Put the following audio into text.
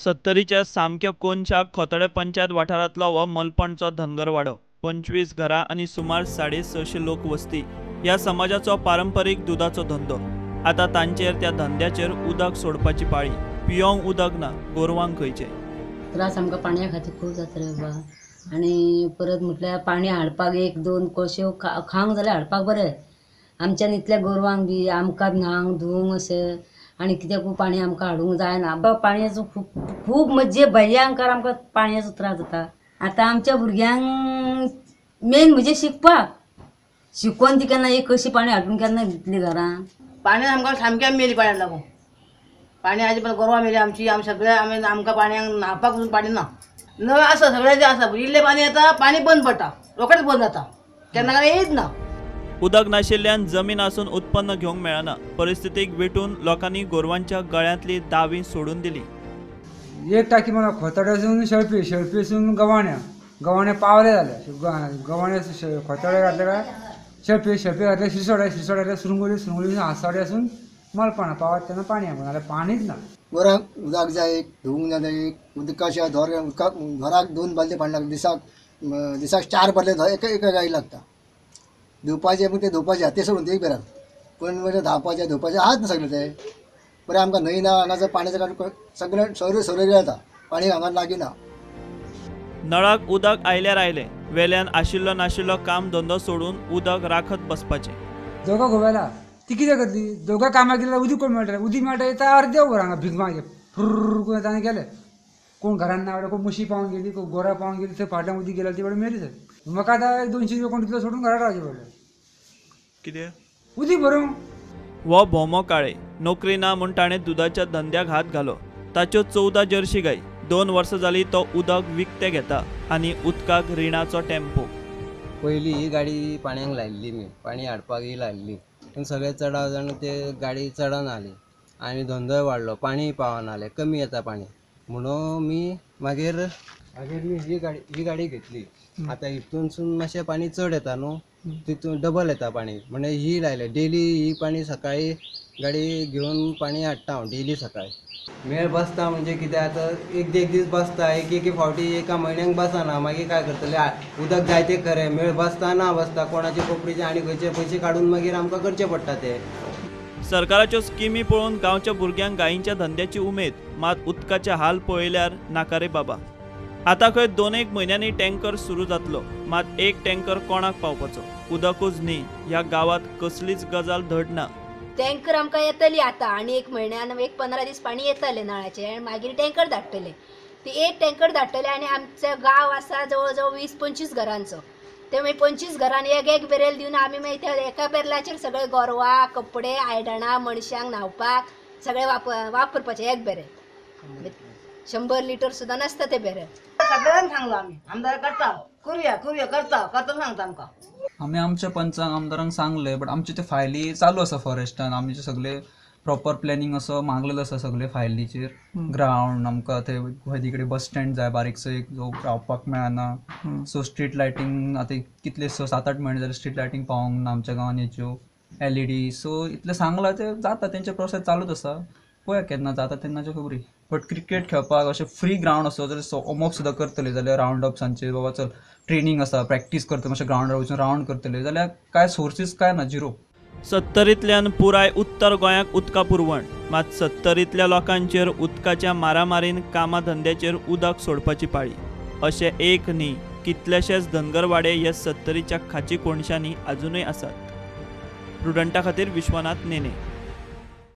सत्तरीच्या सामक्या कोनशाक खोतोडें पंचायत वाठारांतलो हो मलपणचो धनगरवाडो. 25 घरां आनी सुमार 650 लोक वस्ती. ह्या समाजाचो पारंपरीक दुदाचो धंदो. आतां तांचेर त्या धंद्याचेर उदक सोडपाची पाळी. पियोंक उदक ना, गोरवांक खंयचें. त्रास आमकां पाणया खातीर खूब जाता रे बाबा. आनी परत म्हटल्यार पाणी हाडपाक एक दोन कळश्यो खावंक जाल्यार हाडपाक बरें. आमच्यान इतल्या गोरवांक बी आमकां न्हांक धुवंक अशें आनी कित्याक पाणी आमकां हाडूंक जायना. पाणयाचो खूब खूब म्हणजे भयंकर आमकां पाणयाचो त्रास जाता. आतां आमच्या भुरग्यांक मेन म्हणजे शिकपाक, शिकोवन ती केन्ना एक कशी पाणी हाडून केन्ना दितली घरान. पाणी आमकां सामकें मेली पाण्याक लागून. पाणी आजी पण गोरवां मेली आमची. आमी सगळे आमी आमकां पाणयाक न्हांवपाक पसून पाणी ना. नळ आसा सगळ्यांचें आसा, इल्लें पाणी येता, पाणी बंद पडटा, रोखडेंच बंद जाता, केन्ना केन्ना येयच ना. उदक नाशिल्ल्यान जमीन आसून उत्पन्न घेवंक मेळना. परिस्थितीक विटून लोकांनी गोरवांच्या गळ्यांतली दावी सोडून दिली. एक टाकी म्हणा खोतोड्यासून शेळपी, शेळपीसून गव्हाण्या, गव्हाण्या पावले जाले, गव्हाण्या खोतोडे घातले काय शेळपी, शेळपी घातले शिरसोड्या, शिरसोड्या सुरंगोली, सुरंगोली आसाड्यासून मलपणा पावत तेन्ना पाणी आसा, नाल्यार पाणीच ना. गोरांक उदक जाय, एक धुवूंक जाय, एक उदकाच्या धोर उदकाक घराक 2 बालदे पाणी लागता, दिसाक दिसाक 4 बालदे एका एका गाई लागता. धुवपाचें पूण ते धुवपाचें ते सोडून ते एक बेरात पण म्हणजे धांवपाचें धुवपाचें आहात ना सगळें ते बरें. आमकां न्हंय ना, हांगासर पाण्याचें काडून सगळें सर सर जाता, पाणी हांगा लागीं ना. नळाक उदक आयल्यार आयलें, वेल्यान आशिल्लो नाशिल्लो काम धंदो सोडून उदक राखत बसपाचें. दोगां घोवायला ती कितें करतली, दोगां कामाक गेल्यार उदीक कोण मेळटा, उदीक मेळटा येता अर्दे वर हांगा भीक मागीर फुर्र करून ताणें गेले. कोण घरान ना कोण म्हशी पावून गेली, कोण गोरां पावून गेली, थंय फाटल्यान उदीक गेल्यार ती बरें मेली थंय. म्हाका आतां 200 रुपया कोण दितलो सोडून घरा रावचें पडलें. कितें उदीक भरूंक. हो भोमो काळे नोकरी ना म्हूण ताणें दुदाच्या धंद्याक हात घालो. ताच्यो 14 जर्शी गाय. 2 वर्सां जाली तो उदक विकतें घेता आनी उदकाक रिणाचो टेम्पो. पयली ही गाडी पाणयाक लायिल्ली, मी पाणी हाडपाक ही लायिल्ली, पूण सगळे चडाव जाण ते गाडी चडना आली आनी धंदोय वाडलो, पाणी पावना आलें, कमी येता पाणी. म्हणून मी मागीर मागीर मी ही गाडी घेतली. आतां हितूनसून मातशें पाणी चड येता न्हू, तितून डबल येता पाणी, म्हणजे ही लायलें डेली. ही पाणी सकाळी गाडी घेवन पाणी हाडटा हांव डेली सकाळी. मेळ बसता म्हणजे कितें आतां एक देड दीस बसता, एक एक फावटी एका म्हयन्याक बसना. मागीर काय करतले, उदक जाय तें खरें, मेळ बसता ना बसता, कोणाचे कोपरीचे आनी खंयचे पयशे काडून मागीर आमकां करचें पडटा ते. सरकाराच्यो स्किमी पळोवन गांवच्या भुरग्यांक गायींच्या धंद्याची उमेद, मात उदकाचे हाल पळयल्यार नाका रे बाबा. आतां खंय 2-1 म्हयन्यांनी टँकर सुरू जातलो, मात एक टँकर कोणाक पावपाचो? उदकूच न्ही, ह्या गांवांत कसलीच गजाल धड ना. टँकर आमकां येतली आतां आनी एक म्हयन्यान एक 15 दीस पाणी येतलें नळाचें आनी मागीर टँकर धाडटले. ती एक टँकर धाडटले आनी आमचो गांव आसा जवळ जवळ 20-25 घरांचो, ते मागीर 25 घरांनी एक एक बॅरल दिवन आमी मागीर त्या एका बॅरलाचेर सगळे गोरवां, कपडे, आयदनां, मनशांक न्हांवपाक सगळे वापरपाचें. एक बॅरल 100 लिटर सुद्दां नासता ते बॅरल. सगळ्यांक सांगलो आमी, आमदार करता, करुया करुया करता करता सांगता आमकां. आमी आमच्या पंचांक आमदारांक सांगले, बट आमचे ते फायली चालू आसा फॉरेस्टान. आमचे सगळे प्रॉपर प्लॅनिंग असो मागलेलो आसा सगळे फायलीचेर. ग्रावंड आमकां थंय खंय बस स्टँड जाय बारीकसो एक, जो रावपाक मेळना. सो स्ट्रीट लायटींग आतां कितले 7-8 म्हयने जाले स्ट्रीट लायटींग पावोंक ना आमच्या गांवान हेच्यो LED. सो इतलें सांगलां तें जाता, तेंचे प्रोसेस चालूच आसा, पळया केन्ना जाता तेन्नाच्यो खबरी. बट क्रिकेट खेळपाक अशें फ्री ग्रावंड आसो जाल्यार वॉर्मअप सुद्दां करतले जाल्यार रावंड अप्सांचेर बाबा चल ट्रेनींग आसा, प्रॅक्टीस करतले, मातशें ग्रावंडार वचून रावंड करतले जाल्यार कांय सोर्सीस काय ना, झिरो. सत्तरींतल्यान पुराय उत्तर गोंयाक उदका पुरवण, मात सत्तरींतल्या लोकांचेर उदकाच्या मारामारीन कामा धंद्याचेर उदक सोडपाची पाळी. अशें एक न्ही, कितलेशेच धनगरवाडे हे सत्तरीच्या खाची कोनशांनी आजुनूय आसात. प्रुडंटा खातीर विश्वनाथ नेने.